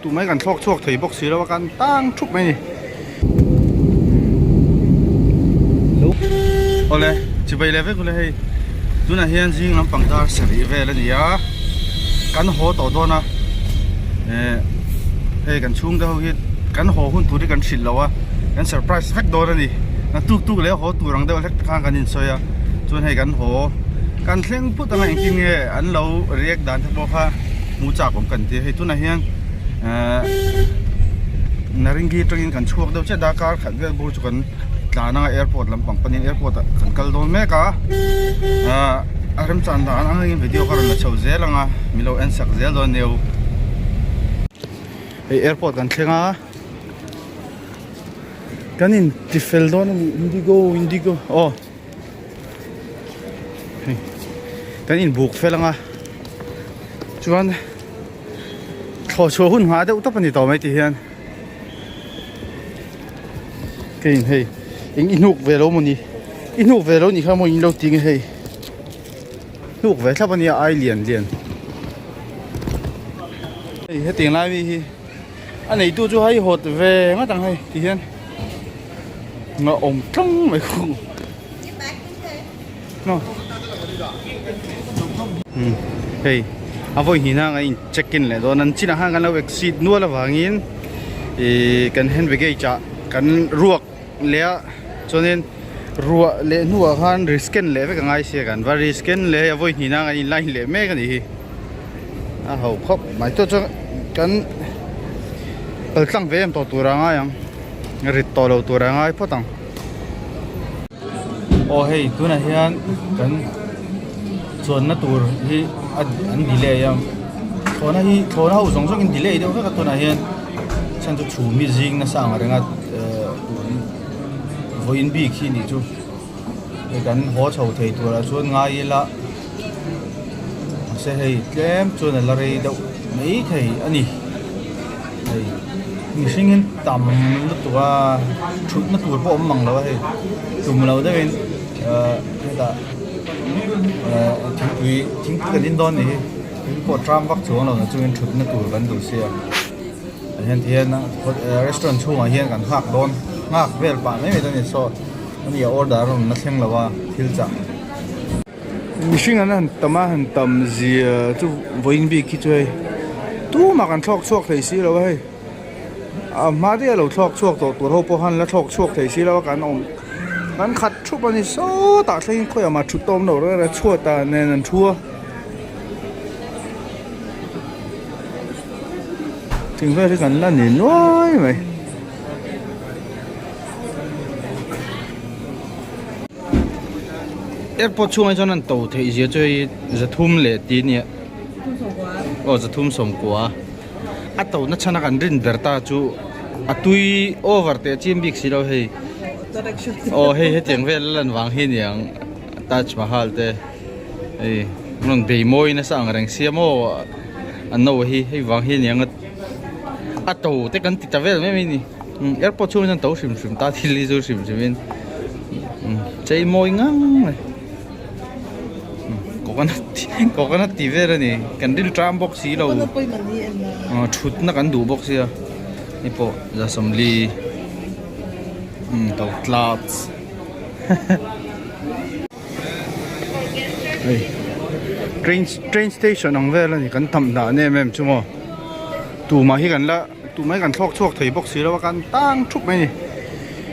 Tumah hi kan thlawk chhuak thei bawk si lo a kan tang thup mai a ni. Awle chibai leh vek ule hei tunah hian zing lampang dar sarih vel a ni a kan haw tawh dawn a eh hei kan chhungte ho hi kan haw hun tur hi kan hrilh lo a kan surprise vek dawn a ni na tuk tuk leh haw tur ang deuh hlek te khan kan insawi a chuan hei kan haw kan thleng phut anga engtin nge an lo react dan te pawh kha hmu chak awm kan ti a hei tunah hian ehh naringi atangin kan chhuak deuh chiah darkar khat vel bur chu kan tlan anga airport lampang panin airport ah kan kal dawn mek a ahh a remchan dan ang angin video ka rawn la chho zel ang a min lo en sak zel dawn nia u hei airport kan thleng a kan in ti fel dawn a ni indigo indigo aw hei kan in buk fel ang a chuan thlawh chhuah hun nghah deuh tawp a ni tawh mai ti hian keiin hei eng i hnuk ve lo maw ni i hnuk ve lo nih kha maw in lo ti nge hei hnuk ve thlap a nia ai lian lian hei hetiang lai mi hi a neitu chu hei hawt ve ngawt ang hei ti hian nga awm tlang mai khu Hei a vawi hnih na in check in leh dawn an chinah khan kan lo exit nual avangin ihh kan hand baggage ah kan ruak leh a chuanin ruah leh hnuah khan rescan leh vek a ngai sia kan va rescan leh hei a vawi hnih na kan in line leh mek a nih hi a ho khawp mai chu chuan kan kal tlang ve em tawh tur a ngai ang rit tawh lo tur a ngai phawt ang. Aw hei tunah hian kan chuanna tur hi a an delay a thlawhna hi thlawhna ho zawng zawng in delay deuh vek a tunah hian chhan chu chhum hi zing nasa ang reng a ehh tun vawiin bik hi nih chu hei kan haw chho thei turah chuan ngai ila mahse hei tlem chuan a la rei deuh maithei a ni. Hei mihring in tam lutuk a thutna tur pawh a awm mang lo a hei tum lo deuhin ahh hetah ahh thingpui thingpui kan in dawn a nih hi thingpui pawh tlang vak chuang lo na chungin thutna tur kan duh sia ah hian ti hian restaurant chhungah hian kan nghak dawn nghak vel pah mai mai dawn a ni saw ani a order a rawn la thleng lo a thil chah. Mihring an han tam a han tam zia chu vawiin bik hi chu hei tumah kan thlawk chhuak thei si lo a hei a hma daih a lo thlawk chhuak tawh tur ho pawh khan la thlawk chhuak thei si lo a kan awm kan khat thup a ni sawtah thlengin khawiah mah thut tawm loh reng reng a chhuat ah nen an thu a thing vel hi kan la ni nuai mai. Airport chhungah chuan an to theih zia chu hei zathum leh tih ania aw zathum sawmkua a to na chhan a kan rin ber ta chu a tui over teh chiam bik si lo hei aw hei hetiang vel a lan vang hi aniang Taj Mahal te hei an rawn bei mawi nasa ang reng sia maw an no hi hei vang hi aniang a to te kan ti ta vel mai mai a ni. Airport chhungah hian to hrim hrim ta thil hi chu hrim hrim in chei mawi ngang mai coconut coconut tih vel a ni kan ril ṭam bawk si lo thutna kan duh bawk sia hei pawh 40 to clouds hei train train station ang vel a ni kan tham dan em em chu maw tumah hi kan la. Tumah hi kan thlawk chhuak thei bawk si lo a kan tang thup mai a ni.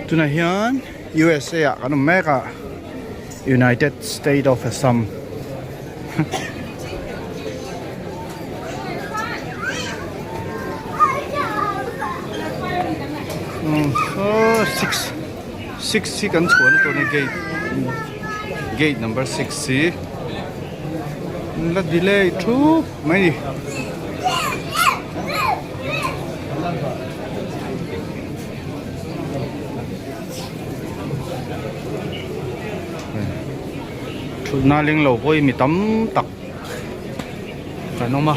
Tunah hian USA ah kan awm mek a United State of Assam 6 6 hi kan chhuahna tur a ni gate gate number 6 hi la delay thup mai a ni. Thutna leng lo pawh hi mi tam tak kan awm a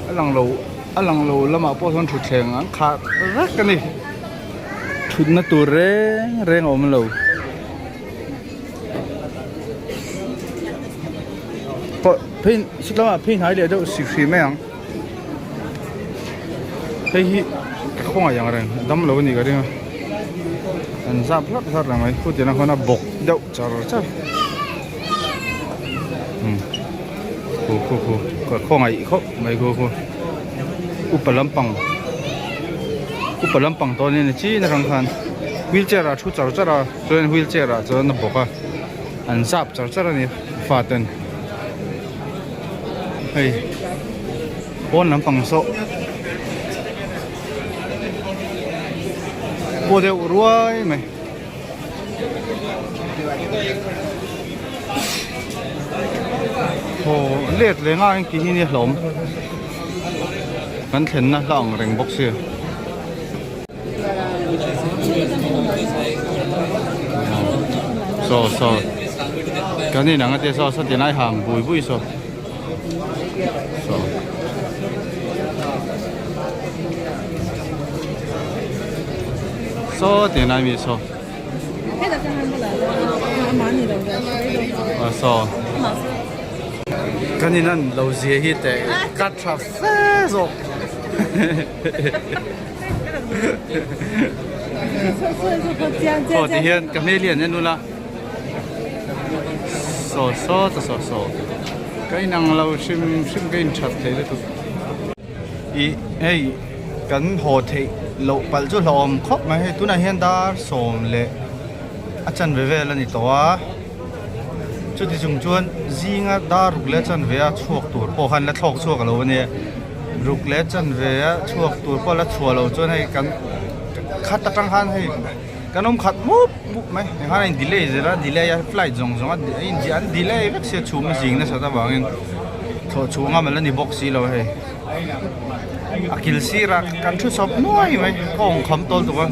a lang lo a lang lo lamah pawh sawn thutthleng an khah vek a ni thutna tur reng reng a awm lo. Pawh phei saw lamah phei hnai leh deuh sik hrih mai ang hei hi ka khawngaih ang reng a dam lo a nih ka ring a an zap hlarh hlarh reng mai khutiang ah khuan a bawk deuh char char umm khu khu khu ka khawngaih khawp mai khu khu upa lampang upa lampang tawh ania ni chin atang khan wheelchair ah a thu char char a chuan wheelchair ah chuan a bawk a an zap char char a ni faten hei pawn lampang saw paw deuh ruai mai. Haw let leh nga ang tih hi nia hlawm kan thlenna hla ang reng bawk sia. Saw saw kan in ang a tia saw saw ti lai hang bui bui saw saw. Saw ti lai mi saw. Saw. Kan in an lo zia hi teh ka tha fe zawk. Aw ti hian ka hmel hi an en ula saw saw ta saw saw ka inang lo hrim hrim ka inthat thei lutuk ih hei kan haw theih loh palh chu hlauhawm khawp mai hei tunah hian dar sawm leh a chanve vel a ni tawh a chuti chung chuan zinga dar ruk leh a chanve a chhuak tur pawh khan la thlawk chhuak alo ania. Ruk leh chanve a chhuak tur pawh la chhuah loh chuan hei kan khat atang khan hei kan awm khat mup mup mai eng khan a in delay zel a delay a flight zawng zawng a an delay vek sia chhum a zing nasat avangin thlawh chhuah ngam ala ni bawk si lo hei a kil sirah kan thu chawp nuai mai kawng kham tawl tuk a.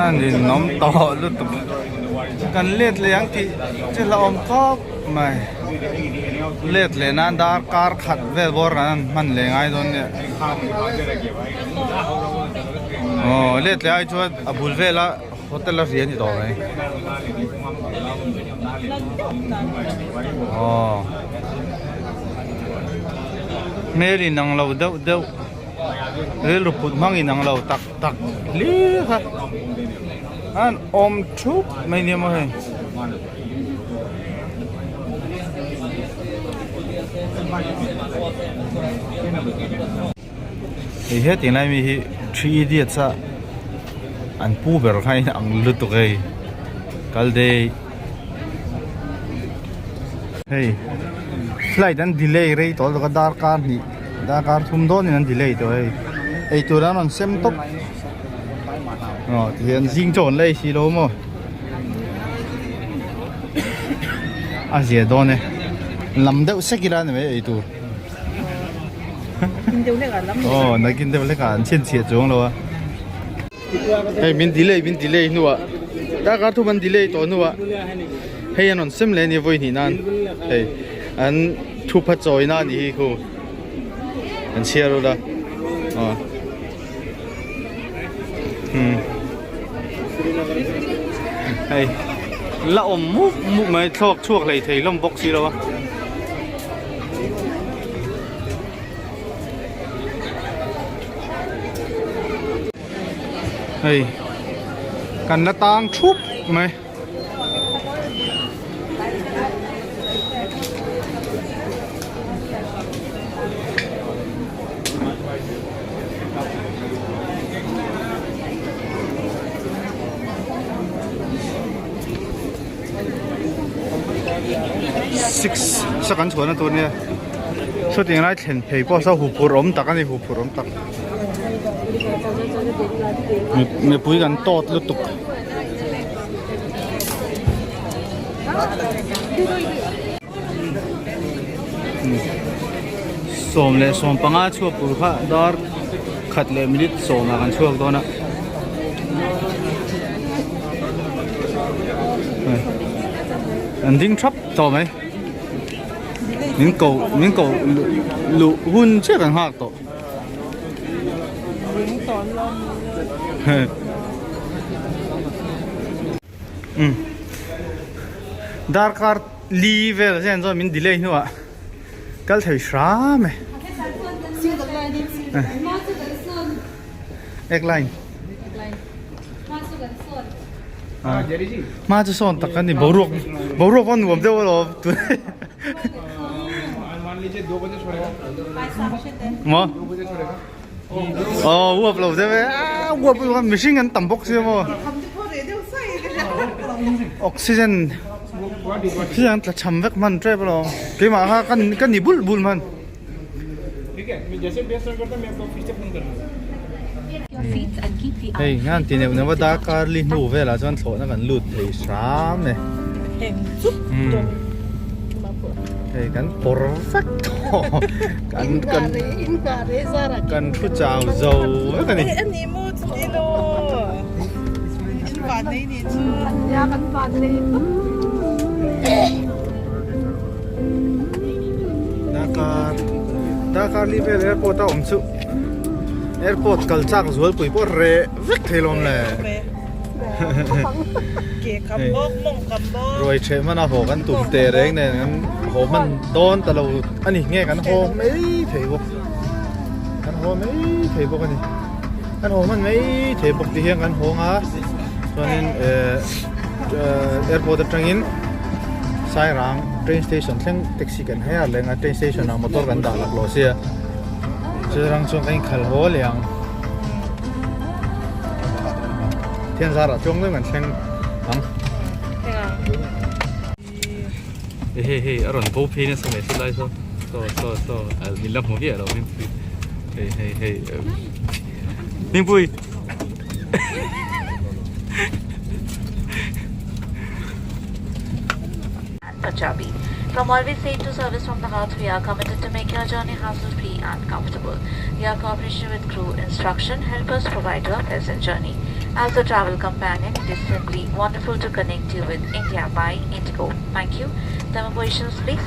A ninawm tawh lutuk kan let leh ang tih chu hlauhawm khawp mai let leh nan darkar khat vel bawr kan han hman leh ngai dawn nia aw let leh ai chuan a bul vela hotel a ri a ni tawh mai aw hmel inang lo deuh deuh rilru put hmang inang lo tak. Tak hlir kha an awm thup mai nia maw hei. Hei hetiang lai mi hi Three Idiots a an pu ber kha in ang lutuk hei kal daih hei flight an delay rei tawh lutuk a darkar hnih. Darkar thum dawnin an delay tawh hei. Eitur an rawn sem tawp. Aw tihian zing chaw an la ei si lo maw. A zia dawn e. Lam deuh sek ila ni mai eitur. Aw nakin deuh hlekah an chhinchhiah chuang lo a. Hei min delay min delay hnuah darkar thum an delay tawh hnuah hei an rawn sem leh a ni vawi hnih nan hei an thupha chawina a nih hi khu an chhiar ula aw hmm hei la awm mup mup mai thlawk chhuak hlei thei hlawm bawk si lo a. Hei kan la tang thup mai. Six sa kan chhuahna tur nia sawtiang lai thlen phei pawh saw huphurh awm tak a ni huphurh awm tak mipui kan tawt lutuk. 10:15 chhuak tur kha dar khat leh minute sawmah kan chhuak dawn a. An ding thap tawh mai min ko min ko luh hun chiah kan nghak tawh. Umm darkar li vel zen chuan min delay hnuah kal thei hram e. Ek line. Hma chu sawn tak a ni boruak boruak a nuam deuh alawm tun maw aw uap lo deuh e a uap lutuk a mihring an tam bawk sia maw oxygen oxygen an tla cham vek hman tep alawm keimah kha ka ni bulh bulh hman. Hei ngan ti neuh neuh a darkar li hnu velah chuan thlawhna kan lut thei hram e. Hei kan pawr vek tawh kan kan kan thu chau zo vek a ni. Darkar darkar li vel airport a awm chu airport kal chak zual pui pawh reh vek thei lawm le ruai theh hman a haw kan tum teh reng nen kan haw hman dawn ta lo a ni nge kan haw mai thei bawk kan haw mai thei bawk a ni kan haw hman mai thei bawk ti hian kan haw ang a chuanin ehh airport atangin Sairang train station thleng taxi kan hei a leng a train station ah motor kan dah laklawh sia churang chuan kan inkhalh haw leh ang thian zarah chuang deuh kan thleng ang hei hei a rawn bo phei nasa mai silai saw saw saw saw min la hmu viah lo hmingpui hei hei hei hmingpui Punjabi. From always safe to service from the heart, we are committed to make your journey hassle-free and comfortable. Your cooperation with crew instruction help us provide you a pleasant journey. As a travel companion, it is simply wonderful to connect you with India by Indigo. Thank you. Demo positions, please.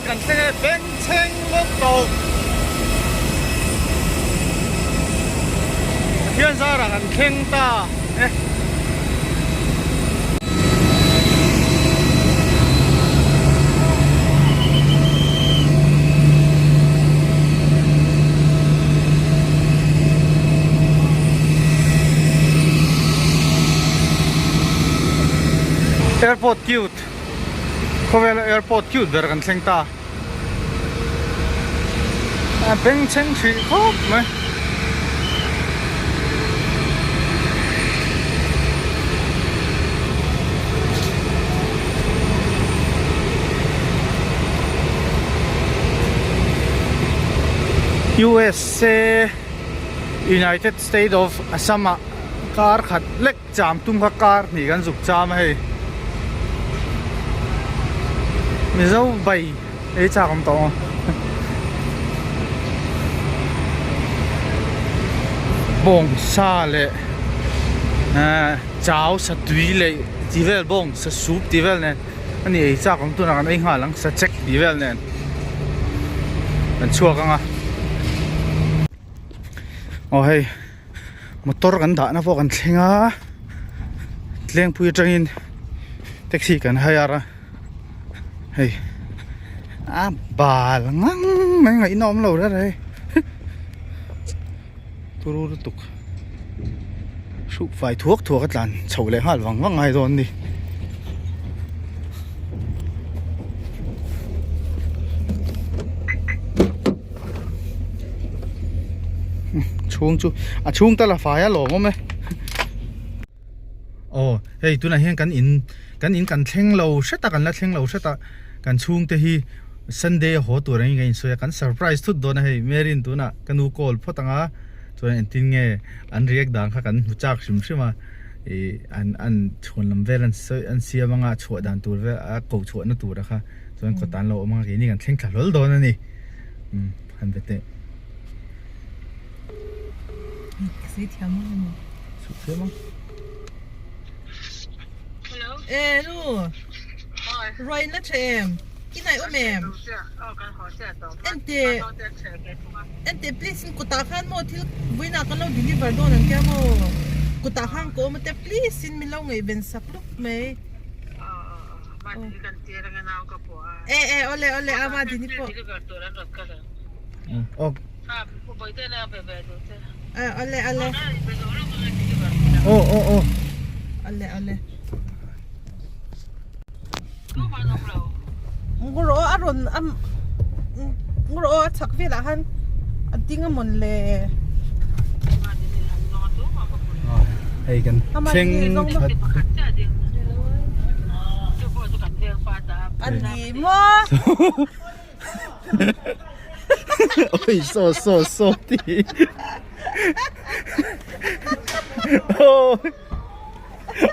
kan thleng e bengchheng lutuk Pathian zarah kan thleng ta e. Airport cute khawvela airport cute ber kan thleng ta a bengchheng hrih khawp mai. USA United State of Assam ah kar khat lek cham tum kha kar hnih kan zuk cham a hei Mizo bai ei chak awm tawh ang bawngsa leh ahh chau satui leh tih vel bawngsa soup tih vel nen a ni ei chak awm tunah kan ei nghal ang sachek tih vel nen kan chhuak ang a aw hei. Motor kan dahna pawh kan thleng a tlengpui atangin taxi kan hire a hei a bal ngang mai ngaihna awm lo reng reng turu lutuk hruh fai thuak thuak a tlan chho leh nghal vang vang ngai dawn a ni. Chhung chu a chhung tal a fai a lawm awm e aw hei tunah hian kan in kan in kan thleng lo hret a kan la thleng lo hret a kan chhung te hi sunday a haw tur angin kan insawi a kan surprise thut dawn a hei Marine tunah ka nu call phawt ang a chuan engtin nge an react dan kha kan hmu chak hrim hrim a ih an an chhuan lam vel an sawi an siam anga chhuah dan tur vel a ko chhuah na tur a kha chuan kawt an lo awm ang a keini kan thleng thla hlawl dawn a ni. Han ve teh. Sei thiam ang emaw. Suk thiam ang. Hello. Eh nu. Ruai na tha em. I nai awm em. Ente. Ente please in kutah khan maw thil vawiinah kan lo deliver dawn ang tia maw. Kutah khan ka awm a tia please in min lo ngaihven sak lup mai. E e awle awle a ma dini pawh. Awle awle. Aw aw aw. Awle awle. Ngawr aw a rawn a ngawr aw a chhak velah khan a ding a mawn le. Hei kan thleng that. A ni maw? Oi so so so ti. Oi.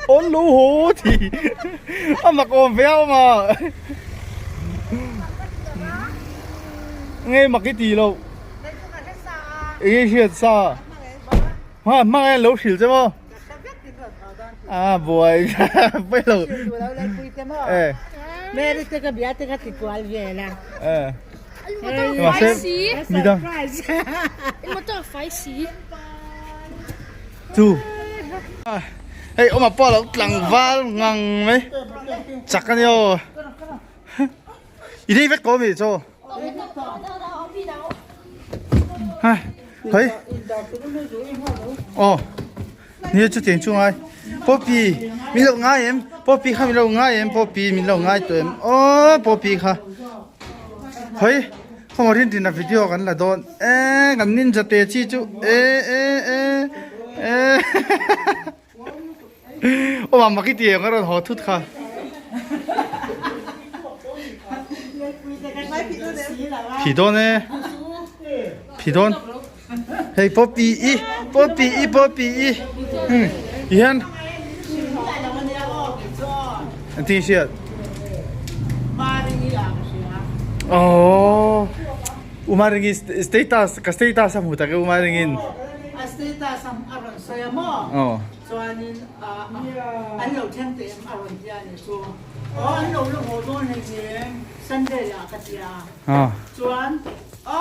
Ôn lú hú thì a mặc ôm veo mà. Nghe mặc cái gì đâu. Ý hiện sa. Hoa mang em lấu xỉu chứ mo. À buổi bây giờ. Ê. Mary te ka bia te ka ti kual ve la. Ê. Mà sếp, mi đâu? Chu. Hei awm ah pawh a lo tlangval ngang mai chak a nia aw. I nei vek tawh ami chaw? Ha hei aw nia chutiang chu ngai Poppy min lo ngai em Poppy kha min lo ngai em Poppy min lo ngai tawh em aw Poppy kha hei khawngawh rin rin a video kan la dawn e kan ninja te chi chu e e e e Aw mah maki ti ang a rawn haw thut kha. Phi dawn e. Phi dawn. Hei Poppy i Poppy i Poppy i. Hmm. Hian. An ti hriat. Oh. Umaringi status ka status a hmu tak e Umaringin. A status a rawn sawi a maw? Oh. Chuanin an lo thleng teh em a rawn tia ni chu. Aw an lo la haw dawn hei nen Sunday ah ka tia. Chuan a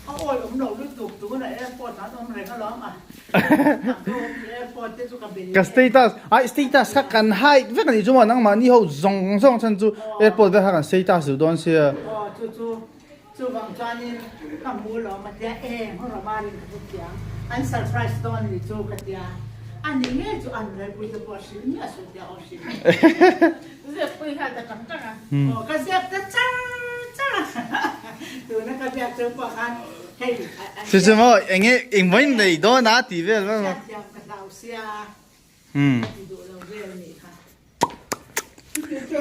a awi awm lo lutuk tunah airport ah an awm reng alawm a. Airport te chu ka bel Ka status ai status kha kan hide vek anih chu maw nangmahni ho zawng zawng chhan chu airport vel kha kan status duh dawn sia. Aw chu chu Chuvang chuanin ka hmu lo ma tia eng ho Romarin ka hmu thiam an surprise dawn ni chu ka tia a ni ngei chu an rel te pawh hrilh miah suh tia aw hrilh Ziak pui hian ta tang tang a. Aw ka ziak ta char char a tuna ka ziak chu pawh khan hei Chu chu maw enge engmah in nei dawn a tih vel vel maw. Hriatthiam ka hlau sia ka ti duh lo vel nih kha.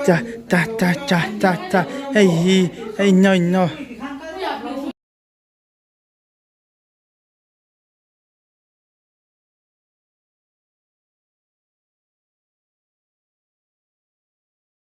Cha cha cha cha cha cha hei hi hei no no.